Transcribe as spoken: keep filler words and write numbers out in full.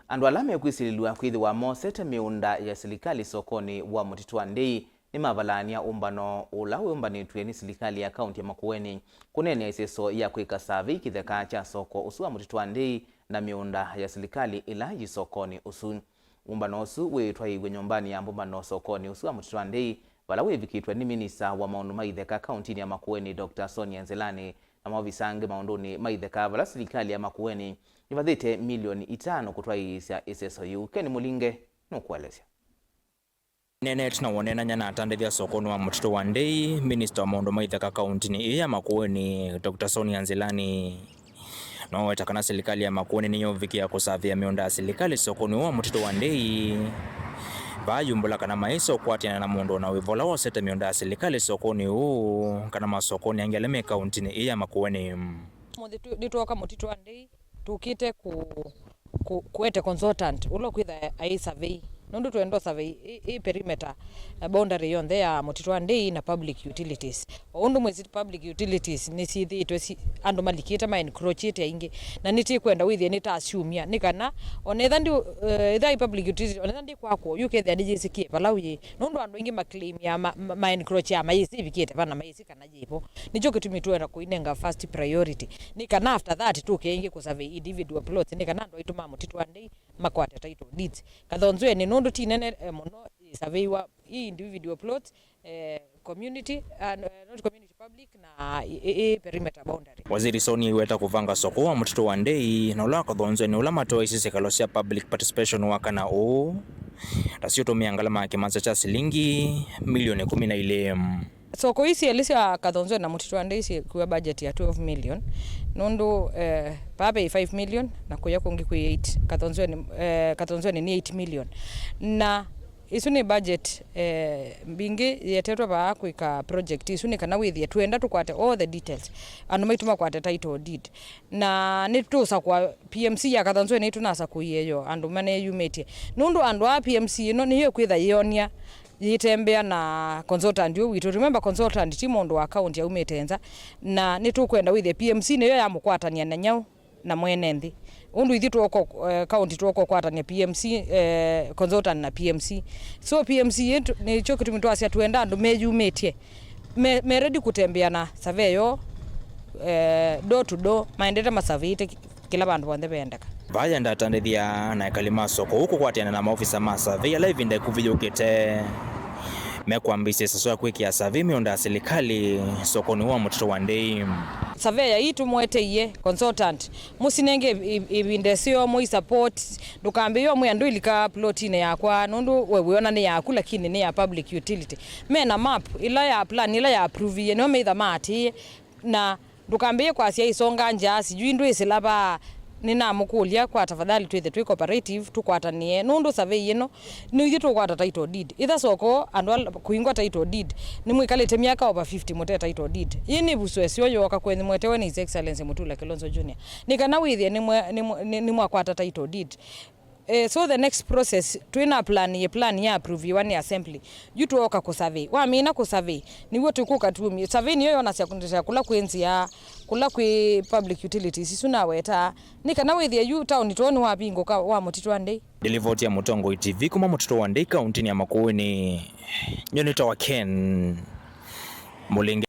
Andũ ala mekwĩsilĩlw'a kwĩthĩwa mosete mĩũnda ya silikalĩ sokonĩ wa mũtitũ wa Ndei nĩmavalaany'a ũmbano ũla wĩũmbanĩtw'e nĩ silikalĩ ya kaunti ya Makueni kũneenea ĩseso ya kwĩka savei kĩtheka kya soko ũsu wa mũtitũ wa Ndei na mĩũnda ya silikalĩ ĩla yĩ sokonĩ ũsu. Ũmbano ũsu wĩtwaĩĩw'e nyũmbanĩ ya mbũmbano sokonĩ ũsu wa mũtitũ wa Ndei, vala wĩvikĩtwe nĩ minista wa maũndũ ma itheka kauntinĩ ya Makueni, Doctor Sonia Nzilani, na maovisa angĩ maũndũnĩ ma itheka, vala silikalĩ ya Makueni ĩvathĩte milioni itano kũtwaĩĩsya ĩseso yĩu. Ken Mũlinge nũkũelesya. Neenete na woneenany'a na atandĩthya sokonĩ wa mũtitũ wa Ndei, minista wa maũndũ ma itheka kauntinĩ ĩĩ ya Makueni, Doctor Sonia Nzilani, noweta kana silikalĩ ya Makueni nĩyũvikĩa kũsavĩa mĩũnda ya silikalĩ sokonĩ ũũ wa mũtitũ wa Ndei, vaa yumbũla kana maĩsa ũkwatĩana na mũndũ o na wĩva ũla wosete mĩũnda ya silikalĩ sokonĩ ũũ kana masokonĩ angĩ ala me kauntinĩ ĩĩ ya Makueni. Ũmũnthĩ tũ- nĩtwooka mũtitũ wa Ndei, tũkĩte kũ- kũ- kũete consultant ũla ũkwĩtha aĩ survey, nũndũ twenda survey ĩ, ĩ perimeter, eh, boundary yonthe ya mũtitũ wa Ndei na public utilities. O ũndũ mwĩsĩ public utilities nĩsyĩthĩĩtwe si andũ malikĩte ma encroachĩte aingĩ, na nĩtĩkwenda wĩthĩe nĩtasyumya, nĩ kana onetha ndi eh, ĩtha ĩ public utilities, onetha ndĩkwakwo, yũkethĩa nĩyĩsĩkĩe vala ũyĩ, nũndũ andũ aingĩ maclaimia ma, ma, ma encroachia mayĩsĩ ĩvikĩte vana, mayĩsĩ kana yĩvo. Nĩkyo kĩtumi tũenda kũinenga first priority, nĩ kana after that tũke ĩngĩ kũsurvey individual plots, nĩ kana andũ aitũ ma mũtitũ wa Ndei makwate title deeds. Kathonzweni nũndũ ti nene eh, mũno, ĩsurveywa i individual plots, eh, community, uh, not community, public na i- i- i perimeter boundary. Waziri Sonia aiweta kũvanga soko wa mũtitũ wa Ndei na ũla wa Kathonzweni ũla matoeisye syĩkalo sya public participation wa kana ũũ, tasyo ũtũmĩa ngalama ya kĩmanza kya silingi milioni kũmi na ilĩ. Soko ii syelĩ sya Kathonzweni na mũtitũ wa Ndei syĩkua budget ya twelve million, nũndũ eh, vaa vei five million na kũya kũngĩ kwĩ eight. Kathonzweni, eh, Kathonzweni nĩ eight million, na ĩsu nĩ budget eh, mbingĩ yetetwe vaa kwĩka project ĩsu, nĩ kana wĩthĩe twenda tũkwate all the details, andũ maitũ makwate title deed, na nĩtũsakũa P M C ya Kathonzweni nĩtũnasakũie yo andũ maneyumĩtye, nũndũ andũ aa P M C ĩno nĩyo ĩkwĩtha yĩonia yĩtembea na consultant ũyũ witũ. Remember, consultant ti mũndũ wa county aumĩte nza, na nĩtũkwenda wĩthĩe P M C nĩyo yamũkwatany'a na nyaũ na mwene nthĩ. Ũndũ ithyĩ twoka, eh, county twoka ũkwatany'a P M C, eh, consultant na P M C. So P M C yetu, nĩkyo kĩtumi twasya twenda andũ meyumĩtye, me, me ready kũtembea na survey yoo, eh, door to door, maendete masurveyĩte kĩla vandũ vonthe veendeka. Vaya ndatandĩthya na ekali ma soko ũũ kũkwatĩana na maofisa ma survey ala ĩvinda ĩkuvĩ yũkĩte mekwambĩĩsya ĩseso ya kwĩkĩa survey mĩũnda ya silikalĩ sokonĩ wa mũtitũ wa Ndei. Surveyor ii tũmũeteie consultant, mũsinenge ĩ- ĩ- ĩvinda ĩseo, mũi support. Ndũkambĩĩe ũmwĩa ndũilika plotinĩ yakwa, nũndũ we wĩona nĩ yaku, lakini nĩ ya public utility. Mena map ĩla ya plan ĩla ya approviie, nĩo meitha maatĩĩe. Na ndũkambĩĩe kwasya ĩsonga nja, sijui ndwĩsĩla vaa. Nĩnamũkũlya kwa tafadhali twĩthe twĩ cooperative, tũkwatanĩe, nũndũ survey ĩno nĩ ithyĩ tũkwata title deed. Ĩtha soko andũ ala kũingwa title deed, nĩmwĩkalĩte myaka over fifty mũte title deed. Ĩĩ nĩ ĩvuso ĩseo yooka kwenyu mwetewe nĩ His Excellency Mutula Kilonzo Junior, nĩ kana wĩthĩe nĩmwe- nĩmwe- nĩ- nĩmwakwata title deed. Eh, so the next process, twĩna plan, ye plan ya approviwa nĩ assembly. Yu tũoka kũsurvey. Wamina kũsurvey, nĩw'o tũkũka tuumie. Survey nĩyo yonasya kũndĩsya kũla kwĩ nzĩa, kũla kwĩ public utilities isu nawetaa. Nĩ kana wĩthĩe yu taoni too nĩwavingũka wa mũtitũ wa Ndei. Nĩ livoti ya Mũtongoi T V kuma mũtitũ wa Ndei kauntinĩ ya Makueni. Nyonetawa Ken Mũlinge.